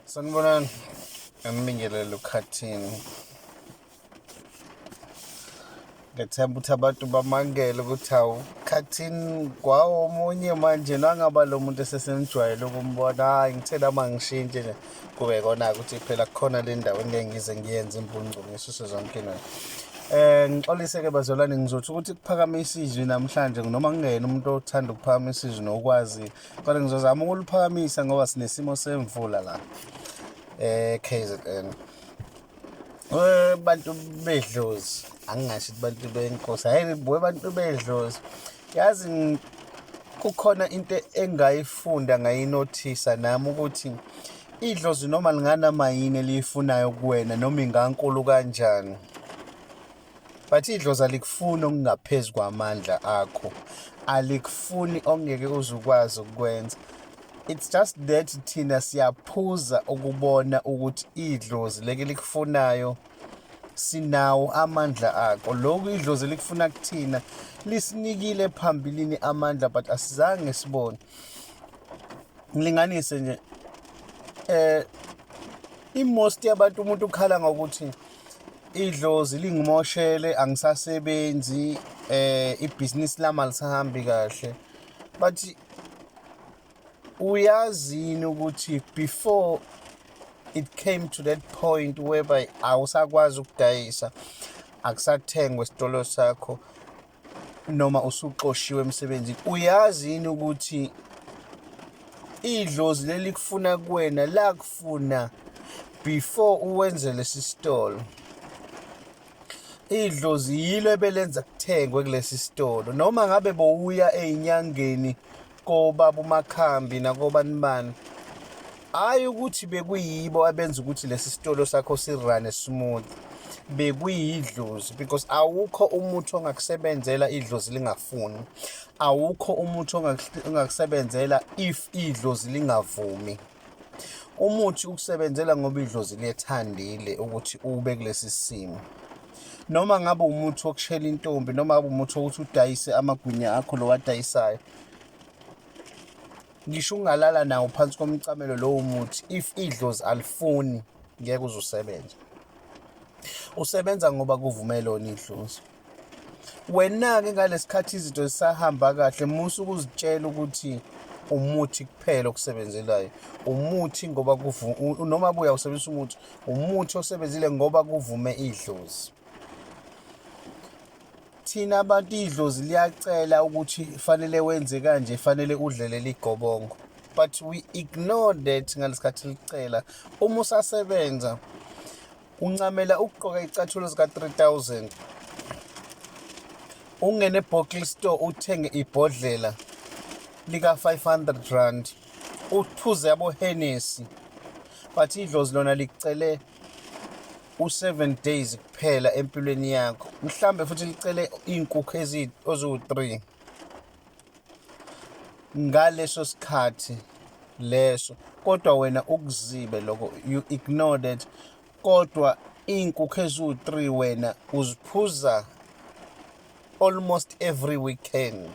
Sanibonani, ngibingelele ukhathini. Ngethemba ukuthi abantu bamangele ukuthi hawu khathini kwawo omunye manje nangaba lo muntu esesemjwayele ukumbona, hhayi ngithe nami angishintshe nje kube kona-ke ukuthi phela kukhona le ndawo engeke ngize ngiyenze impuncuko ngisuse zonke inwele. Ngixolise-ke bazalwane, ngizothi ukuthi kuphakamisa izwi namhlanje noma ngingeyena umuntu othanda ukuphakamisa izwi nokwazi kodwa ngizozama ukuliphakamisa ngoba sinesimo semvula la e-KZN. Bantu bedlozi, angingasho ukuthi bantu benkosi, hhayi bo bantu bedlozi. Yazi kukhona into engayifunda ngayinothisa nami ukuthi idlozi noma linganama yini eliyifunayo kuwena noma ingankulu kanjani. But idlozi alikufuni okungaphezu kwamandla akho, alikufuni ongeke uze ukwazi ukukwenza. It's just that thina siyaphuza ukubona ukuthi idlozi leke likufunayo sinawo amandla akho. Lokhu idlozi likufuna kuthina lisinikile phambilini amandla but asizange sibone. Ngilinganise nje i-most yabantu umuntu ukhala ngokuthi idlozi lingimoshele angisasebenzi ibhizinisi lami alisahambi kahle but uyazi yini ukuthi before it came to that point whereby awusakwazi ukudayisa akusathengwa esitolo sakho noma usuxoshiwe emsebenzini uyazi yini ukuthi idlozi leli kufuna kuwena lakufuna before uwenze lesi sitolo idlozi yilo ebelenza kuthengwe kulesi sitolo noma ngabe bowuya ey'nyangeni kobaba umakhambi nakobani bani hhayi ukuthi bekuyibo abenza ukuthi lesi sitolo sakho sirane smooth bekuyidlozi because awukho umuthi ongakusebenzela idlozi lingafuni awukho umuthi ongakusebenzela if idlozi lingavumi umuthi ukusebenzela ngoba idlozi liyethandile ukuthi ube kulesi simo noma ngabe umuthi wokushela intombi noma ngabe umuthi wokuthi udayise amagwinya akho lo wadayisayo ngisho ungalala nawo phansi komcamelo lowo muthi if idlozi alifuni ngeke uze usebenze usebenza ngoba kuvume lona idlozi wena-ke ngalesikhathi izinto zisahamba kahle musa ukuzitshela ukuthi umuthi kuphela okusebenzelayo umuthi ngoba noma buya usebenzisa umuthi umuthi osebenzile ngoba kuvume idlozi thina abantu idlozi liyacela ukuthi fanele wenze kanje fanele udle leli gobongo but we ignore that ngalesikhathi licela uma usasebenza uncamela ukugqoka icathulo zika-3000 ungene ebottle store uthenge ibhodlela lika-500 rand uphuze abo-Hennessy but idlozi lona likucele u-7 days kuphela empilweni yakho mhlambe futhi licele iy'nkukhu eziwu-3 ngaleso sikhathi leso kodwa wena ukuzibe lokho you ignore that kodwa iy'nkukhu eziwu-3 wena uziphuza almost every weekend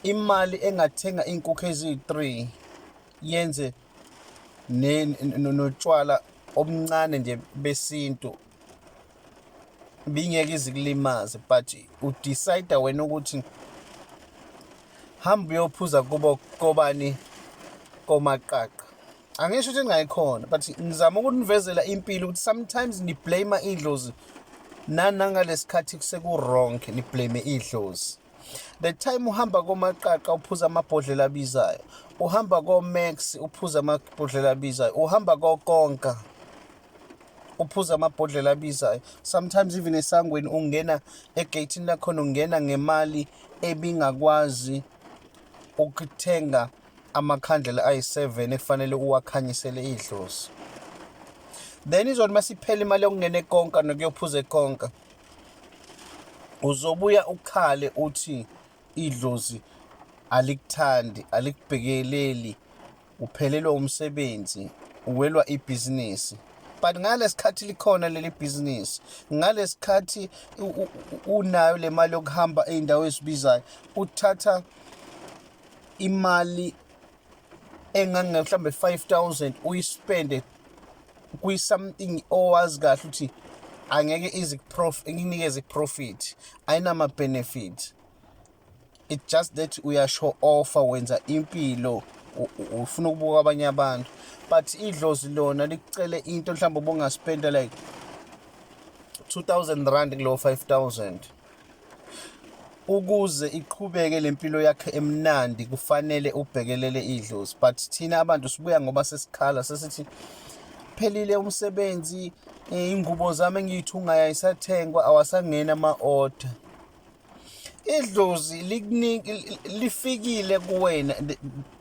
imali engathenga iy'nkukhu eziyi-3 yenze notshwala obuncane nje besintu bingeke izikulimaze but udecide wena ukuthi hamba uyophuza kubo kobani komaqaqa angisho ukuthi ningayikhona but ngizama ukunivezela impilo ukuthi sometimes niblame idlozi nanangalesikhathi kuseku-wrong niblame idlozi the time uhamba komaqaqa uphuza amabhodlela abizayo uhamba komax uphuza amabhodlela abizayo uhamba kokonka uphuza amabhodlela abizayo sometimes even esangweni ungena egeyithini lakhona ungena ngemali ebingakwazi ukuthenga amakhandlela ayi-7 ekufanele uwakhanyisele idlozi then izothi masiphela imali yokungena ekonka nokuyophuza ekonka uzobuya ukhale uthi idlozi alikuthandi alikubhekeleli uphelelwa umsebenzi uwelwa ibhizinisi but ngalesikhathi likhona leli bhizinisi ngalesikhathi unayo le mali yokuhamba ey'ndawo ezibizayo uthatha imali Engange mhlambe 5000 uyispende kwi-something owazi kahle ukuthi angeke ize ikunikeze profit, ayinama-benefit. It's just that uyashow offer, wenza impilo, ufuna ukubuka abanye abantu, but idlozi lona likucele into mhlawumbe ubungaspenda like R2000 kulowo 5000. Ukuze iqhubeke lempilo yakhe emnandi, kufanele ubhekelele idlozi. But thina abantu sibuya ngoba sesikhala, sesithi phelile umsebenzi, ingubo zami engiyithungayo ayisathengwa, awasangeni ama-order. Idlozi likunika, lifikile kuwena.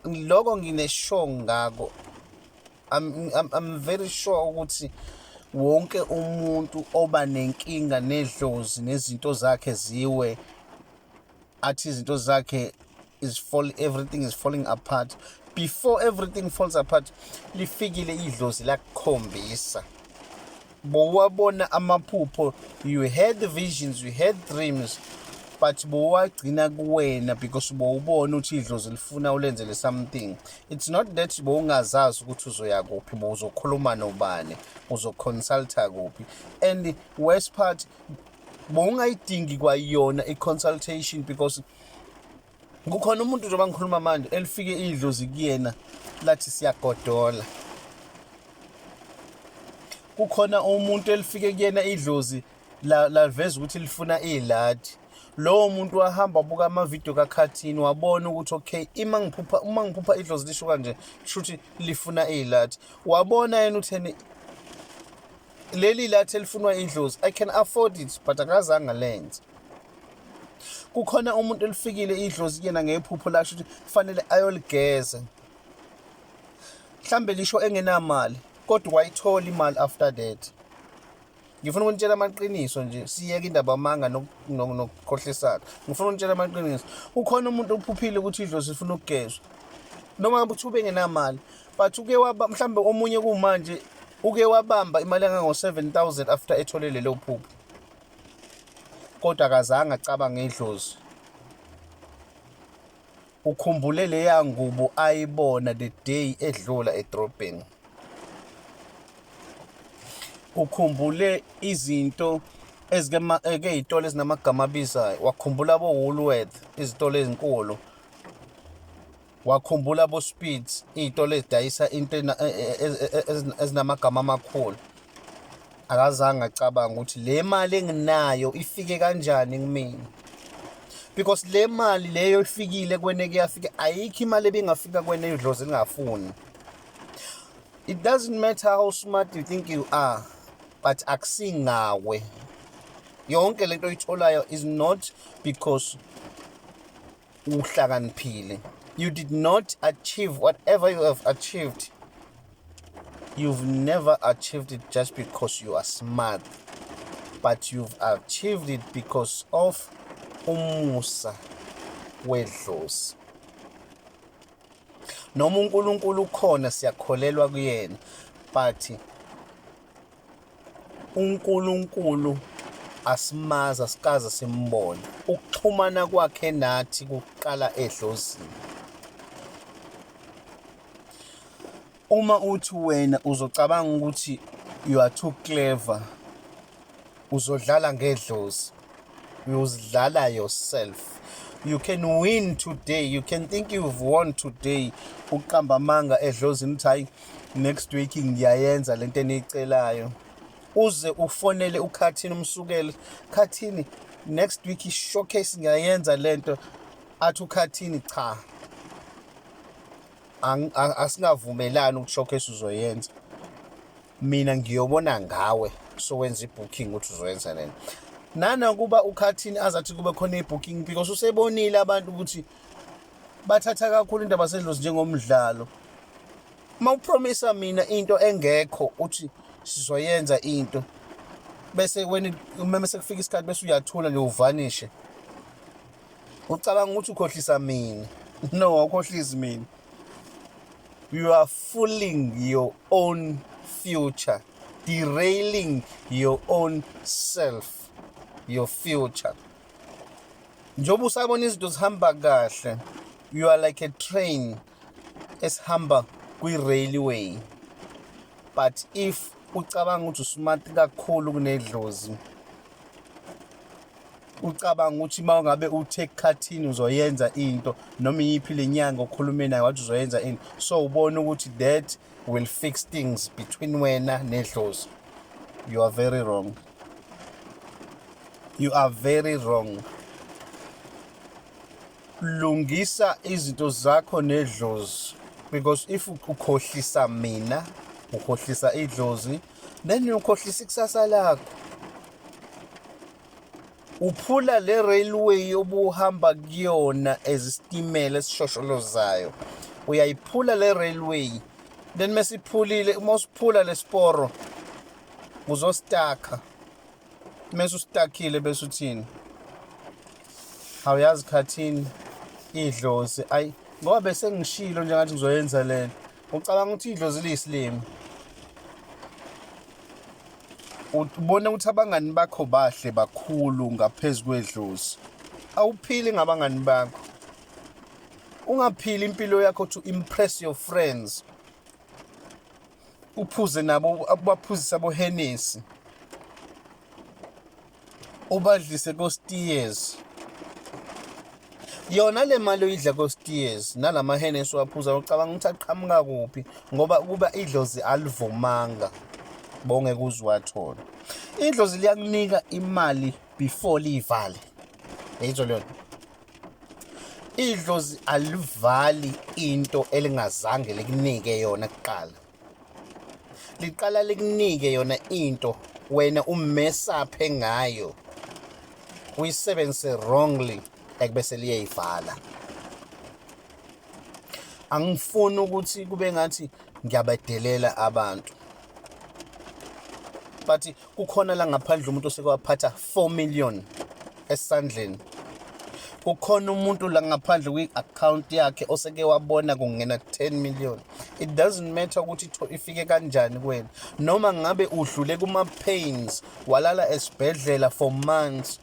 Lokho ngine-sure ngako. I'm very sure ukuthi wonke umuntu oba nenkinga nedlozi nezinto zakhe ziwe, athi izinto zakhe is fall, everything is falling apart, before everything falls apart, lifikile idlozi lakukhombisa. Bowabona amaphupho, you had visions, you had dreams, but bowagcina kuwena because bowubona ukuthi idlozi lifuna ulenzele something. It's not that bowungazazi ukuthi uzoya kuphi, bowuzokhuluma nobani, uzoconsulta kuphi. And worst part, bowungayidingi kwayona i-consultation, because kukhona umuntu, njengoba ngikhuluma manje, elifike idlozi kuyena lathi siyagodola. Kukhona umuntu elifike kuyena idlozi laveza ukuthi lifuna iladi. Lowo muntu wahamba wabuka amavidiyo kaKhathini, wabona ukuthi okay, uma ngiphupha idlozi lisho kanje, kusho ukuthi lifuna iladi. Wabona yena utheni leli lathi elifunwa idlozi, I can afford it, but akazange alenze. Kukhona umuntu elifikile idlozi kuyena ngephupho lasho ukuthi kufanele ayoligeza, mhlambe lisho engenamali, kodwa wayithola imali after that. Ngifuna ukunitshela amaqiniso nje, siyeke indaba amanga nokukhohlisana. Ngifuna ukunitshela amaqiniso. Ukhona umuntu ophuphile ukuthi idlozi lifuna ukugezwa, noma ngabe uthi ubengenamali, but uke waba mhlambe omunye kumanje uke wabamba imali engango-7000 after ethole lelo phupho, kodwa akazange acabange idlozi. Ukhumbule leya ngubo ayibona the day edlula edrobheni, ukhumbule izinto ezike ezinamagama abizayo, wakhumbula abo-Woolworth, izitolo ezinkulu, wakhumbula abo-Speeds, iy'tolo ezidayisa into ezinamagama amakhulu. Akazange acabanga ukuthi le mali enginayo ifike kanjani kumina, because le mali leyo ifikile kwene, kuyafika. Ayikho imali ebingafika kwene idlozi lingafuni. It doesn't matter how smart you think you are, but akusingawe. Yonke lento oyitholayo is not because uhlakaniphile. You did not achieve whatever you have achieved. You've never achieved it just because you are smart, but you've achieved it because of umusa wedlozi noma uNkulunkulu. Ukhona, siyakholelwa kuyena, but uNkulunkulu asimazi, asikaze simbone. Ukuxhumana kwakhe nathi kuqala edlozini. Uma uthi wena uzocabanga ukuthi you are too clever, uzodlala ngedlozi, uyozidlala yourself. You can win today, you can think you've won today, uqamba amanga edlozini, uthi hayi, next week ngiyayenza lento eniyicelayo, uze ufonele uKhathini, umsukele, "Khathini, next week i-showcase ngiyayenza lento." Athi uKhathini, "Cha, asingavumelani ukuthi showcase uzoyenza, mina ngiyobona ngawe so wenza i-booking ukuthi uzoyenza lento." Nanokuba uKhathini azathi kube khona i-booking, because usebonile abantu ukuthi bathatha kakhulu indaba sedlozi njengomdlalo. Uma upromisa mina into engekho, uthi sizoyenza into, bese wena uma sekufika isikhathi bese uyathula nje, uvanishe, ucabanga ukuthi ukhohlisa mina. No, awukhohlisi mina. You are fooling your own future, derailing your own self, your future. Njengoba usabona izinto zihamba kahle, you are like a train. esihamba kwi-railway. But if ucabanga ukuthi usmart kakhulu kunedlozi, ucabanga ukuthi uma ngabe uthe khathini uzoyenza into noma iyiphi le nyanga okhulume nayo wathi uzoyenza into, so ubona ukuthi that will fix things between wena nedlozi, you are very wrong. You are very wrong. Lungisa izinto zakho nedlozi, because if ukhohlisa mina, ukhohlisa idlozi, then ukhohlisa ikusasa lakho. Uphula le railway obuhamba kuyona ezisitimela esishosholozayo, uyayiphula le railway. Then mesiphulile, uma usiphula lesiporo uzostakha. Mese ustakile, bese uthini? Awuyazi khathini idlozi, ayi ngoba bese ngishilo nje ngathi ngizoyenza lena. Ucabanga ukuthi idlozi liyisilimi? Ubona ukuthi abangani bakho bahle bakhulu ngaphezu kwedlozi. Awuphili ngabangani bakho. Ungaphili impilo yakho to impress your friends, uphuze nabo, ubaphuzise aboHennessy, ubadlise koSteers. Yona le mali oyidla koSteers nalama Hennessy owaphuza, ucabanga ukuthi aqhamuka kuphi? Ngoba kuba idlozi alivumanga, bongeke uziwathola. Idlozi liyakunika imali before liyivale, yayizwa leyo. Idlozi alivali into elingazange likunike yona kuqala. Liqala likunike yona into, wena umesaphe ngayo, uyisebenzise wrongly, ekubese liyayivala. Angifuni ukuthi kube ngathi ngiyabadelela abantu, but kukhona la ngaphandle umuntu oseke waphatha 4 million esandleni. Kukhona umuntu la ngaphandle kwi-account yakhe oseke wabona kungena 10 million. It doesn't matter ukuthi ifike kanjani kuwena, noma ngabe udlule kuma-pains, walala esibhedlela for months,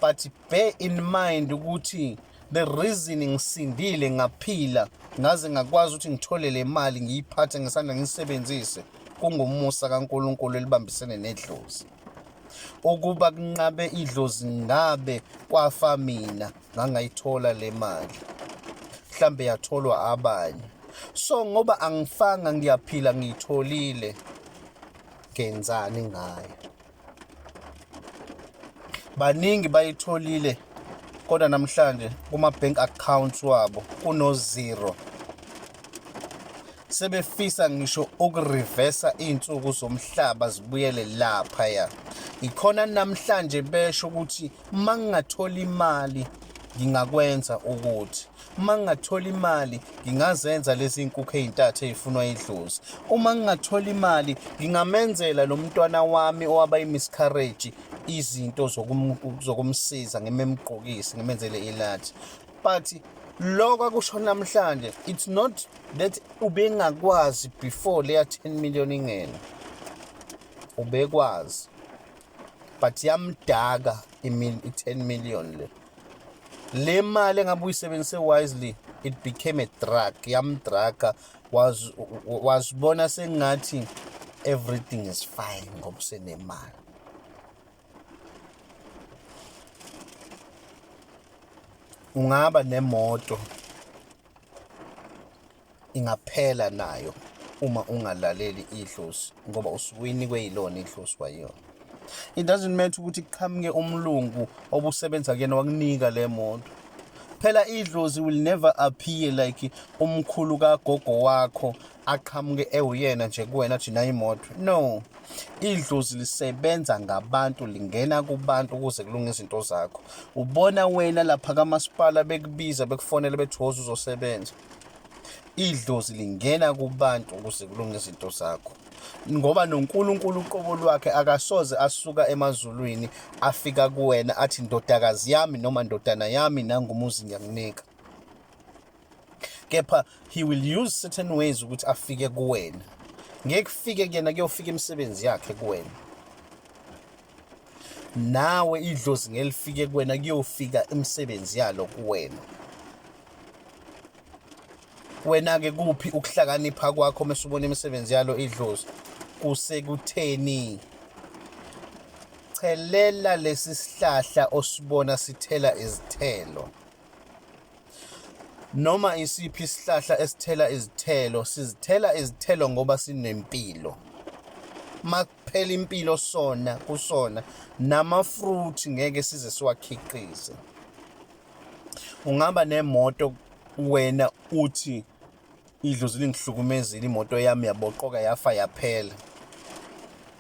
but bear in mind ukuthi the reason ngisindile, ngaphila, ngaze ngakwazi ukuthi ngithole le mali, ngiyiphathe ngesandla, ngiyisebenzise, kungumusa kaNkulunkulu elibambisene nedlozi. Ukuba kunqabe idlozi, ngabe kwafa mina, ngangayithola le mali, mhlambe yatholwa abanye. So ngoba angifanga, ngiyaphila, ngiyitholile, ngenzani ngayo? Baningi bayitholile, kodwa namhlanje kuma-bank accounts wabo kuno-zero. Sebefisa ngisho ukurivesa iy'nsuku zomhlaba zibuyele laphaya. Ikhona namhlanje besho ukuthi uma ngingathola imali ngingakwenza ukuthi, uma ngingathola imali ngingazenza lezi nkukhu ey'ntathu ey'funwa idlozi, uma ngingathola imali ngingamenzela lo mntwana wami owaba i-miscarriage izinto zokumsiza, ngimemgqokise, ngimenzele ilathi. But lokho akusho namhlanje, it's not that ubengakwazi before leya 10 million ingena. Ubekwazi, but yamdaka i-10 million le. Le mali engabe uyisebenzise wisely, it became a drug, yamdraga. Wazibona sengathi everything is fine ngoba usenemali. Ungaba nemoto, ingaphela nayo uma ungalaleli idlozi, ngoba usuke uyinikwe yilona idlozi kwayona. It doesn't matter ukuthi kuqhamuke umlungu obusebenza kuyena wakunika le moto. Phela idlozi will never appear like umkhulu kagogo wakho, aqhamuke ewuyena nje kuwena athi nayo imoto. No, idlozi lisebenza ngabantu, lingena kubantu ukuze kulunge izinto zakho. Ubona wena lapha kamasipala bekubiza, bekufonela, bethi woza uzosebenza. Idlozi lingena kubantu ukuze kulunge izinto zakho, ngoba noNkulunkulu uqobo lwakhe akasoze asuka emazulwini afika kuwena athi, "Ndodakazi yami noma ndodana yami, nangumuzi ngiyakunika." Kepha he will use certain ways ukuthi afike kuwena. Ngeke kufike kuyena, kuyofika imisebenzi yakhe kuwena. Nawe idlozi ngelifike kuwena, kuyofika imisebenzi yalo kuwena. Wena-ke kuphi ukuhlakanipha kwakho uma usubona imisebenzi yalo idlozi? Kusekutheni chelela lesi sihlahla osibona sithela izithelo. Noma isiphi isihlahla esithela izithelo, sizithela izithelo ngoba sinempilo. Makuphela impilo sona kusona nama-fruit ngeke size siwakhiqize. Ungaba nemoto wena uthi idlozi lingihlukumezile imoto yami yaboqoka yafa yaphela.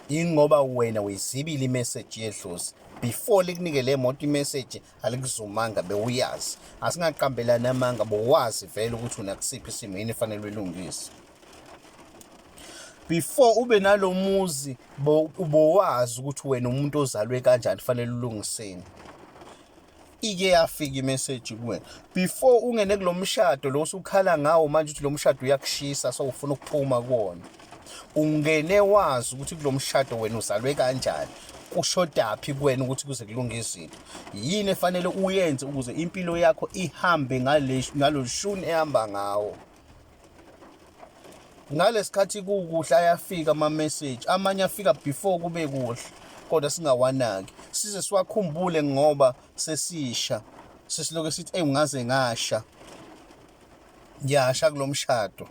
Ingoba wena uyizibile imeseji yedlozi before likunike le moto imeseji alikuzumanga bewuyazi. Asingaqambelani amanga bowazi vele ukuthi unakusiphi isimo yini efanele uyilungise. Before ube nalomuzi bowazi ukuthi wena umuntu ozalwe kanjani fanele ulungiseni. Ike yafika imeseji kuwena before ungene kulo mshado lo usukhala ngawo manje ukuthi lo mshado uyakushisa so ufuna ukuphuma kuwona. Ungene wazi ukuthi kulo mshado wena uzalwe kanjani, kushodaphi kuwena ukuthi kuze kulunge izinto, yini efanele uyenze ukuze impilo yakho ihambe ngalo shuni ehamba ngawo. Ngalesikhathi kukuhle ayafika ama-message, amanye afika before kube kuhle kodwa singawanaki, size siwakhumbule ngoba sesisha, sesiloke sithi eyi ngaze ngasha, ngiyasha kulo mshado.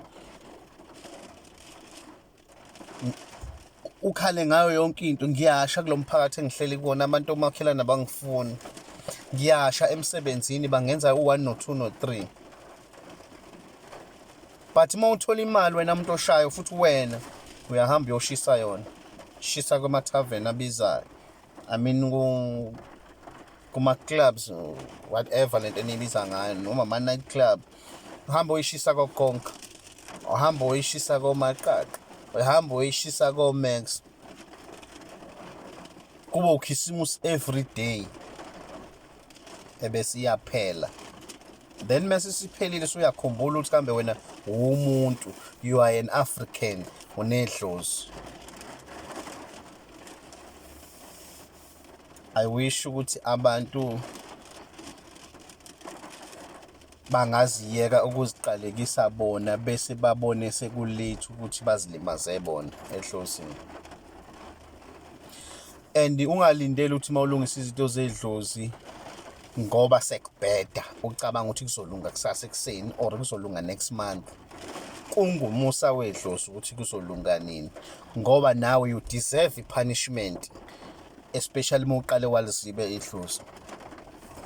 Ukhale ngayo yonke into, ngiyasha kulo mphakathi engihleli kuwona, abantu omakhelwane abangifuni, ngiyasha emsebenzini bangenza u-one no-two no-three. But uma uthola imali wena muntu oshayo futhi wena uyahamba uyoshisa yona, shisa kwamathaveni abizayo, I mean kuma-clubs whatever lento eniyibiza ngayo noma ama-night club, uhamba uyishisa kokonke, uhamba uyishisa komaqaqa, uhamba uyishisa komax, kube ukhisimusi every day ebese iyaphela. Then mase siphelile usuyakhumbula ukuthi kambe wena uwumuntu, you are an African, unedlozi. I wish ukuthi abantu bangaziyeka ukuziqalekisa bona bese babone seku-late ukuthi bazilimaze bona edlozini. And ungalindeli ukuthi uma ulungisa izinto zedlozi ngoba sekubheda ucabanga ukuthi kuzolunga kusasa ekuseni or kuzolunga next month. Kungumusa wedlozi ukuthi kuzolunga nini ngoba nawe you deserve i-punishment, especially uma uqale walizibe idlozi.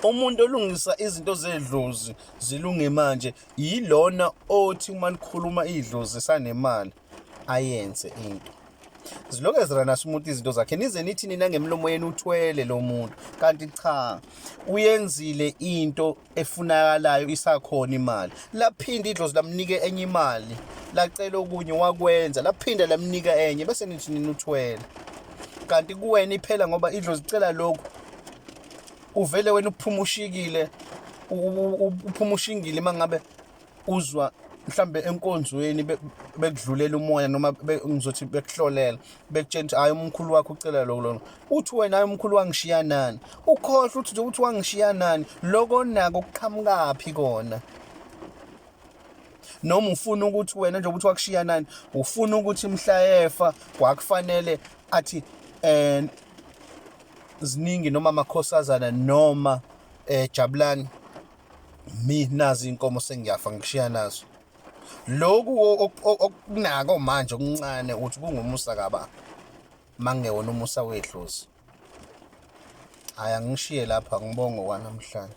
Umuntu olungisa izinto zedlozi zilunge manje yilona othi uma nikhuluma idlozi sanemali ayenze into. Zilokhu eziranasa umuntu izinto zakhe nize nithi nina ngemlomo yenu uthwele lo muntu, kanti cha uyenzile into efunakalayo isakhona imali. Laphinda idlozi lamnike enye imali, lacela okunye wakwenza, laphinda lamnika enye bese nithi nina uthwele. Kanti kuwena iphela ngoba idlozi licela lokhu, uvele wena uphuma ushikile, uphuma ushingile uma ngabe uzwa mhlambe enkonzweni bekudlulela umoya noma ngizothi bekuhlolela bekutshela ukuthi hhayi umkhulu wakho ucela lokhu lona, uthi wena hhayi umkhulu wangishiya nani, ukhohlwe ukuthi nje ukuthi wangishiya nani, loko nako kuqhamukaphi kona. Noma ufuna ukuthi wena njengoba uthi wakushiya nani, ufuna ukuthi mhla efa kwakufanele athi ziningi noma amakhosazana noma Jabulani, mi nazi inkomo sengiyafa ngikushiya nazo. Lokhu okunako manje okuncane ukuthi kungumusa kaba mangewona umusa wedlozi. Hhayi angishiye lapha, ngibonge kwanamhlanje.